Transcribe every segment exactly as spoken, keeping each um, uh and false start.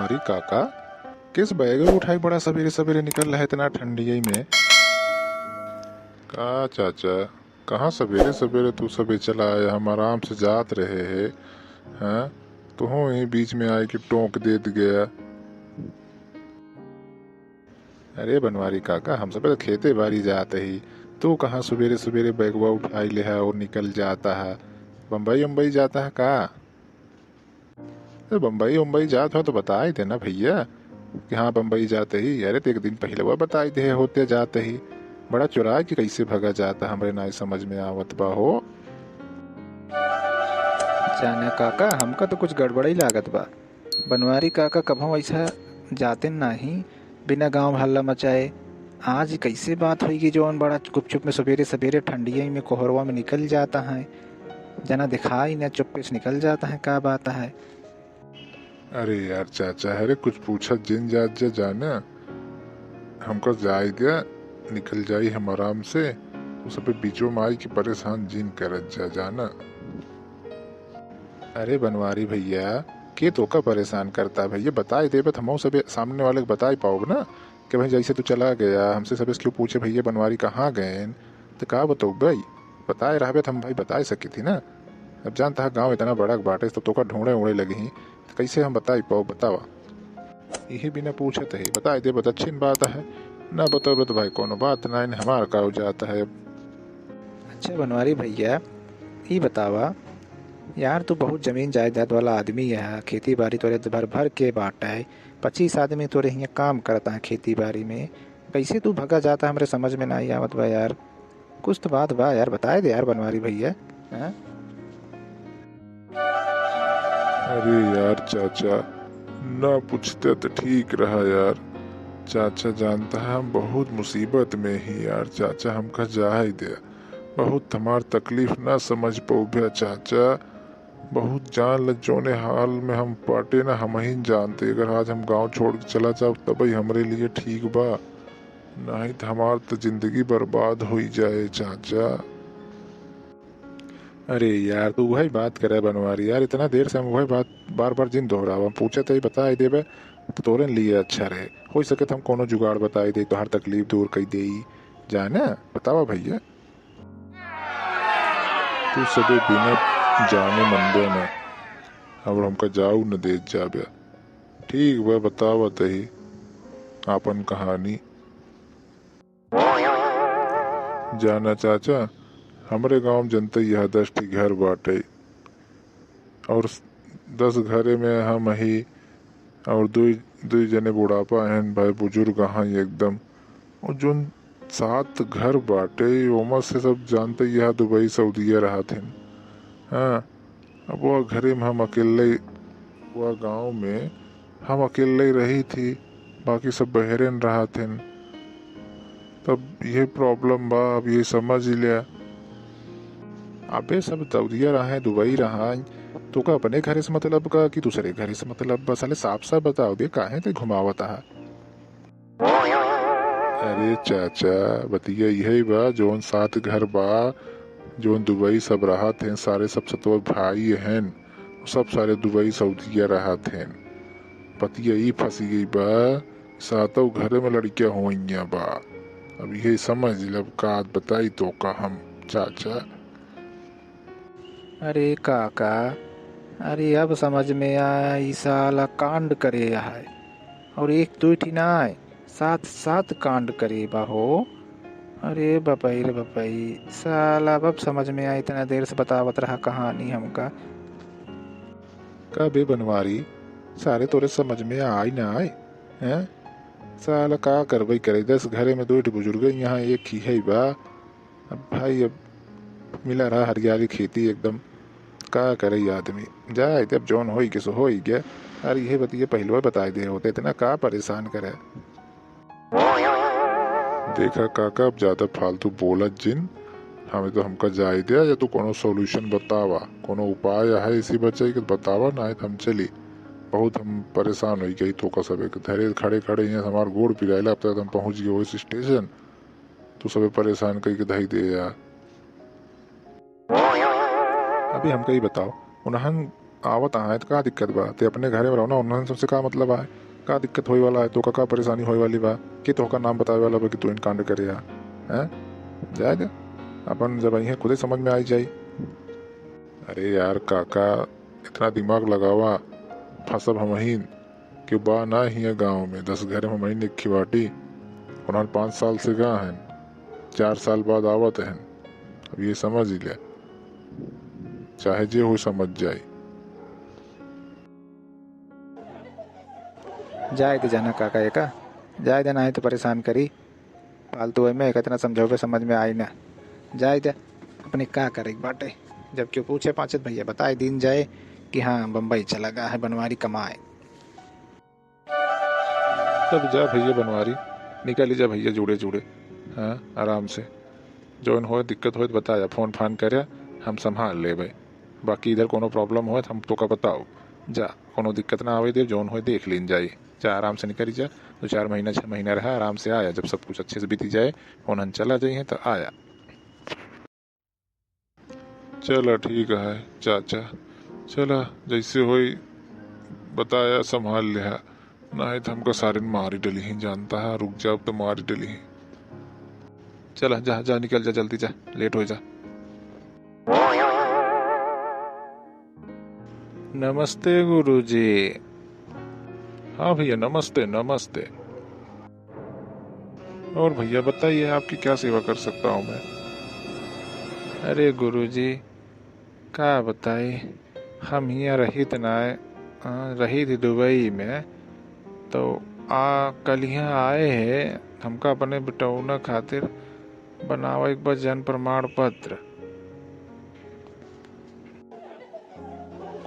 अरे काका, किस बैग उठाई बड़ा सबेरे सबेरे निकल रहा है इतना ठंडिया में? का चाचा, कहाँ सबेरे सबेरे तू सबे चला आया? हम आराम से जात रहे हैं, हाँ? तुहूँ यही बीच में आए के टोक देत गया। अरे बनवारी काका, हम सबे तो खेते बारी जात ही, तू कहाँ सबेरे सबेरे बैगवा उठाई ले है और निकल जाता है? बम्बई उम्बई जाता है का? अरे बम्बई उम्बई जात हो तो बताई देना भैया कि हाँ बम्बई जात ही। अरे तो एक दिन पहले वो बताई दे होते जात ही, बड़ा चुरा के कैसे भगा जाता, हमरे नाई समझ में आवत बा हो। जाने काका, हमका तो कुछ गड़बड़ई लागत बा। बनवारी काका कभो ऐसा जाते नाही, बिना गाँव हल्ला मचाए। आज कैसे बात होई कि जौन बड़ा गुपचुप में सबेरे सबेरे ठंडिया में कोहरवा में निकल जाता है, जना दिखाई न, चुप्पे से निकल जाता है, का बात है? अरे यार चाचा, अरे कुछ पूछत जिन जात जा जाना, हमका जाए द्या, निकल जाई हम आराम से। तू सबे बीचो में आई के परेशान जिन करत जा जाना। अरे बनवारी भैया, के तोका परेशान करता भैया? बताई देबे त हमहू सबे सामने वाले के बताई पाओब ना कि भाई जैसे तू चला गया, हमसे सबे क्यों पूछे भैया बनवारी कहाँ गए? तो का बताऊ भाई, बताए रहबे त हम भाई बताए सकी थी ना। अब जानता है गाँव इतना बड़ा बाटे, तो तोका ढूंढे उड़े लगी ही, तो कैसे हम बताई पाओ? बतावा। यही बिना पूछत ही बताई देबे त अच्छी बात है, ना बताबे त भाई कोनो बात ना, हमार का हो जाता है। अच्छा बनवारी भैया, ई बतावा यार, तू बहुत जमीन जायदाद वाला आदमी है, खेती बारी तोरे भर भर के बाटा है, पच्चीस आदमी तोरे हियाँ काम करता है खेती बारी में, कैसे तू भगा जाता, हमरे समझ में नाही आवत बा यार। कुछ तो बात बा यार, बताए दे यार बनवारी भैया। हाँ? अरे यार चाचा, ना पूछते तो ठीक रहा यार। चाचा जानता है हम बहुत मुसीबत में ही यार। चाचा हमका जाए दे, बहुत हमार तकलीफ ना समझ पौभ्या चाचा। बहुत जान ल जौने हाल में हम पाटे ना, हम ही जानते। अगर आज हम गांव छोड़ के चला जाओ तबही हमरे लिए ठीक बा, नहीं तो हमार तो जिंदगी बर्बाद होई जाए चाचा। अरे यार, तू वही बात करे बनवारी यार, इतना देर से हम वही बात बार बार जिन दोहरावा। हम पूछत ही बताई देबे तो तोरे लिए अच्छा रहे। हो सके तो हम कोनो जुगाड़ बताई दे, तोहार तकलीफ दूर कई देई। जाने बतावा भैया। तू सबे बिना जाने मनबे न, अब हमका जाऊ न देत जाबे। ठीक बा, बतावा तही आपन कहानी। जाना चाचा, हमरे गांव में जनते यह दस ठी घर बाटे और दस घरे में हम ही और दुई, दुई जने बुढ़ापा हन भाई, बुजुर्ग हैं एकदम। और जोन सात घर बाटे, ओमा से सब जानते यह दुबई सऊदिया रहत हन। हाँ, अब वह घरे में हम अकेले, वह गांव में हम अकेले रही थी, बाकी सब बहरेन रहत हन। तब ये problem बा, अब ये समझ लिया। अबे सब सऊदिया रहा है, दुबई रहा है, तो का अपने घरे से मतलब का कि दूसरे घरे से मतलब बा? साले साफ साफ बताओ बे, काहे ते घुमावत है? अरे चाचा, बतिया यही बा, जोन सात घर बा, जोन दुबई सब रहत हैं, सारे सब सतवा भाई हैं, सब सारे दुबई सऊदिया रहत हैं। बतिया ई फंसी गई बा, सातों घरे में लड़कियां होइया बा। अब यही समझ लब, का बताई तो का हम चाचा। अरे काका, अरे अब समझ में आया, ई साला कांड करे है। और एक दो ठी ना आए, सात, सात कांड करे बा हो। अरे बपई रे बपई, साला अब समझ में आया, इतना देर से बतावत रहा कहानी हमका। का बे बनवारी, सारे तोरे समझ में आई ना आए, हैं? साला का करबई करे, दस घरे में दो ठी बुजुर्ग, यहाँ एक ही है बा। अब भाई, अब मिला रहा हरियाली खेती एकदम, का करे आदमी, जाए दे, अब जौन होई के सो होई गया। अरे यह बतिया पहलवा बताए दे होते, इतना का परेशान करे। देखा काका, अब ज्यादा फालतू बोलत जिन, हमें तो हमका जाए दे, या तू कोनो solution बतावा, कोनो उपाय है इसी बचे के बतावा, ना तो हम चली। बहुत हम परेशान होई गई तो का सबे के धरे खड़े खड़े यहाँ हमार गोड़ पिराइला, अब तक हम पहुँच गए उस स्टेशन। तू सबे परेशान कई के धई दे यार। अभी हमका ई बताओ, उन्हन आवत आए तो का दिक्कत बा? ते अपने घरे में रहो ना, उन्हन से का मतलब आए? का दिक्कत होए वाला है? तोका का परेशानी होए वाली बा? कि तोहका नाम बतावे वाला बा कि तू इन कांड करे आ? हैं? जाए दे, अपन जब अइहें खुदे समझ में आई जाई। अरे यार काका, इतना दिमाग लगावा, फंसब हमहिन। केहू बा ना हियाँ गाँव में, दस घर में हमहिन एक खिवाटी। उन्हन पाँच साल से गा हन, चार साल बाद आवत हन। अब ये समझ ही ले, चाहे जे हो समझ जाए। जाए दे जाना काका, एका जाए दे, नाही तो परेशान करी। फालतू एमे कितना समझावे, समझ में आई ना। जाए दे, अपने का करे के बाटे। जब केहू पूछे पाछे तो भैया बताए दीन जाए कि हाँ, बम्बई चला गा है बनवारी कमाए। तब जा भैया बनवारी, निकली जा भैया जुड़े जुड़े। हाँ, आराम से। जौन होए दिक्कत होए तो बताया, फोन फान करे, हम संभाल लेबे। बाकी इधर कोनो problem होए तो हम तोका बताओ। जा, कोनो दिक्कत ना आवे दे, जौन होए देख लीन जाई। जा, आराम से निकली जा, दो चार महीना, छह महीना रहा, आराम से आया। जब सब कुछ अच्छे से बीती जाए, उन्हन चला जाइए तो आया। चला ठीक है चाचा, चला जैसे होई बताया, संभाल लिहा, नाही तो हमका सारिन मारी डली ही, जानता है, रुक जाओ तो मारी डली ही। चला जा, जा, निकल जा, जल्दी जा, लेट हो जा। नमस्ते गुरुजी। हाँ भैया, नमस्ते, नमस्ते। और भैया बताइए, आपकी क्या सेवा कर सकता हूँ मैं? अरे गुरुजी, का बताई, हम हियाँ रहित नाय, अ, रहित दुबई में, तो आ कल हियाँ आए हैं, हमका अपने बेटौना खातिर बनावे के बा जन्म प्रमाण पत्र।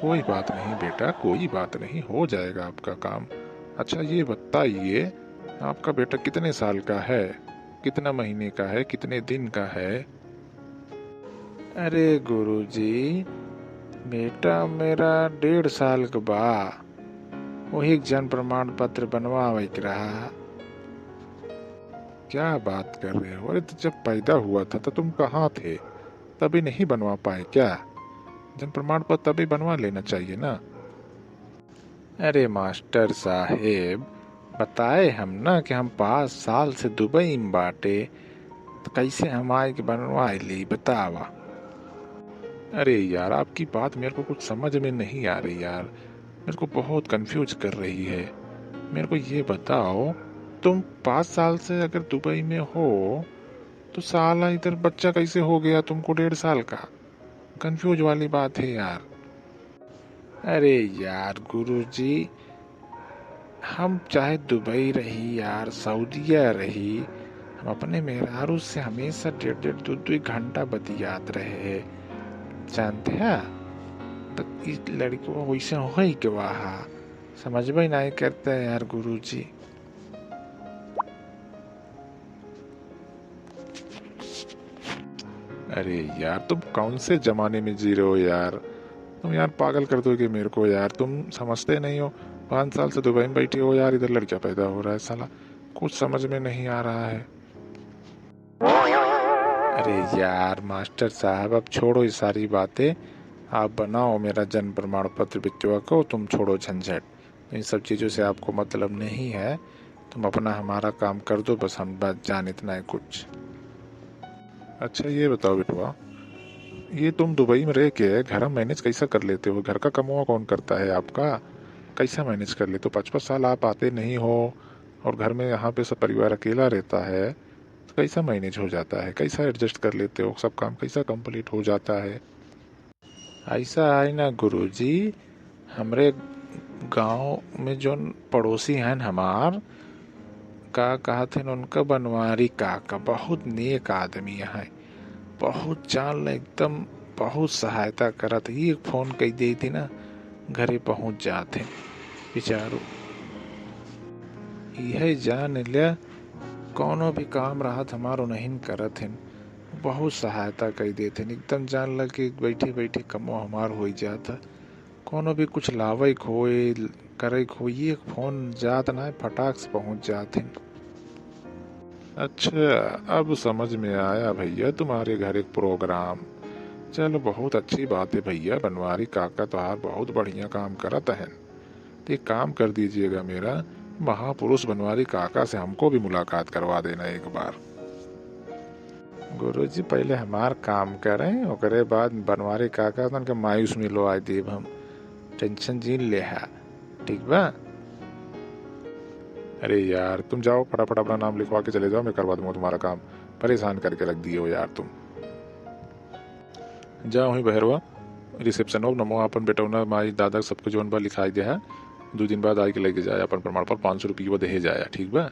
कोई बात नहीं बेटा, कोई बात नहीं, हो जाएगा आपका काम। अच्छा ये बताइए, आपका बेटा कितने साल का है, कितना महीने का है, कितने दिन का है? अरे गुरुजी, बेटा मेरा डेढ़ साल का बा, वही के जन्म प्रमाण पत्र बनवावे के रहा। क्या बात कर रहे हो? अरे तो जब पैदा हुआ था तो तुम कहाँ थे? तभी नहीं बनवा पाए क्या? जन्म प्रमाण पत्र तभी बनवा लेना चाहिए ना। अरे मास्टर साहेब, बताए हम ना कि हम पाँच साल से दुबई में बाटे, तो कैसे हम आए के बनवाए ली, बतावा। अरे यार, आपकी बात मेरे को कुछ समझ में नहीं आ रही यार, मेरे को बहुत कंफ्यूज कर रही है। मेरे को ये बताओ, तुम पाँच साल से अगर दुबई में हो, तो साला इधर बच्चा कैसे हो गया तुमको डेढ़ साल का? कंफ्यूज वाली बात है यार। अरे यार गुरुजी, हम चाहे दुबई रही यार, सऊदिया रही, हम अपने मेहरारू से हमेशा डेढ़ डेढ़ दो दो घंटा बतियात रहे हैं, जानते हैं? तो इस लड़की को वैसे हो ही के वहाँ समझबे नहीं करते हैं यार गुरुजी। अरे यार, तुम कौन से जमाने में जी रहे हो यार? तुम यार पागल कर दोगे मेरे को यार, तुम समझते नहीं हो। पाँच साल से दुबई में बैठे हो यार, इधर लड़का पैदा हो रहा है साला, कुछ समझ में नहीं आ रहा है। अरे यार मास्टर साहब, अब छोड़ो ये सारी बातें, आप बनाओ मेरा जन्म प्रमाण पत्र बिचवा को, तुम छोड़ो झंझट। इन सब चीज़ों से आपको मतलब नहीं है, तुम अपना हमारा काम कर दो, बस हम बात जान इतना है कुछ। अच्छा ये बताओ बेटवा, ये तुम दुबई में रह के घर मैनेज कैसा कर लेते हो? घर का कमवा कौन करता है आपका? कैसा मैनेज कर लेते हो? पाँच पाँच साल आप आते नहीं हो और घर में यहाँ पे सब परिवार अकेला रहता है, तो कैसा मैनेज हो जाता है? कैसा एडजस्ट कर लेते हो? सब काम कैसा कंप्लीट हो जाता है? ऐसा है ना गुरुजी, हमरे गांव में जोन पड़ोसी हैं हमार, का कहत हैं उनका, बनवारी काका, बहुत नेक आदमी हैं, बहुत जान ले, एकदम बहुत सहायता करत। एक फोन कई देती ना, घरे पहुंच जात हैं बेचारू। यह जान लिया, कौनो भी काम रहत हमार उन्हीं करत हैं, बहुत सहायता कई देत हैं। एकदम जान लग के बैठे बैठे कमो हमार हो जात है। कौनो भी कुछ लावे के होए, करे के होए, एक फोन जात ना है, फटाक से पहुंच जात हैं। अच्छा, अब समझ में आया भैया तुम्हारे घर एक प्रोग्राम। चलो, बहुत अच्छी बात है भैया, बनवारी काका तोहार बहुत बढ़िया काम करत हैं। तो एक काम कर दीजिएगा, मेरा महापुरुष बनवारी काका से हमको भी मुलाकात करवा देना एक बार। गुरुजी, पहले हमार काम करें, ओकरे बाद बनवारी काका तन के मायूस में लोआ देब हम। टेंशन जीन लेहा, ठीक बा? अरे यार, तुम जाओ, फटाफट अपना नाम लिखवा के चले जाओ, मैं करवा दूंगा तुम्हारा काम। परेशान करके रख दिए हो यार तुम। जा वहीं बहरवा, रिसेप्शन हो, नमो आपन बेटौना, माई, दादा, सबके जौन बा लिखाई देहा। दो दिन बाद आइके लेके जाए अपन प्रमाण पत्र, पाँच सौ रुपये देहे जाए, ठीक बा?